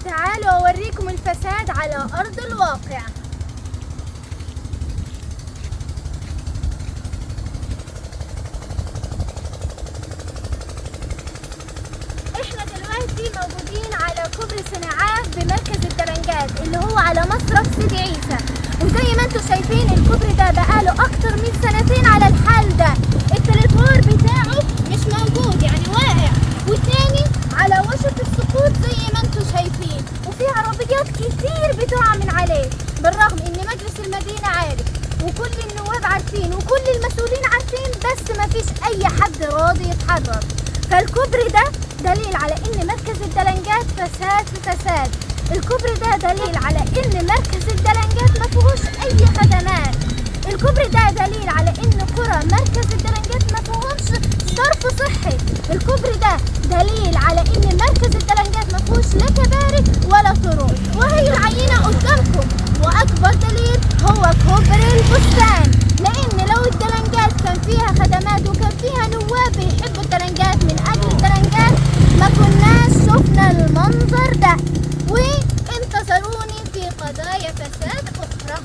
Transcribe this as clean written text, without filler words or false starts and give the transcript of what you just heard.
تعالوا أوريكم الفساد على أرض الواقع. احنا دلوقتي موجودين على كوبري صناعات بمركز الدلنجات اللي هو على مصرف سيدي عيسى، وزي ما انتم شايفين الكوبري ده بقاله اكتر من سنتين على الحال ده. التليفور بتاعه مش موجود، يعني واقع، والتاني على وشك السقوط زي ما انتم شايفين، وفي عربيات كتير بتقع من عليه، بالرغم ان مجلس المدينة عارف وكل النواب عارفين وكل المسؤولين عارفين، بس مفيش اي حد راضي يتحرك. فالكوبري ده دليل على ان مركز الدلنجات فساد في فساد. الكوبري ده دليل على ان مركز الدلنجات ما فيهوش اي خدمات. الكوبري ده دليل على ان قرى مركز الدلنجات ما فيهمش صرف صحي. الكوبري ده دليل على ان مركز الدلنجات ما فيهوش لا كباري ولا طرق، وهي العينة قدامكم. واكبر دليل هو كوبري البستان، لان لو الدلنجات كان فيها خدمات وكان فيها نواب بيحبوا الدلنجات من اجل الدلنجات ما كناش شفنا المنظر ده. وانتظروني في قضايا فساد اخرى.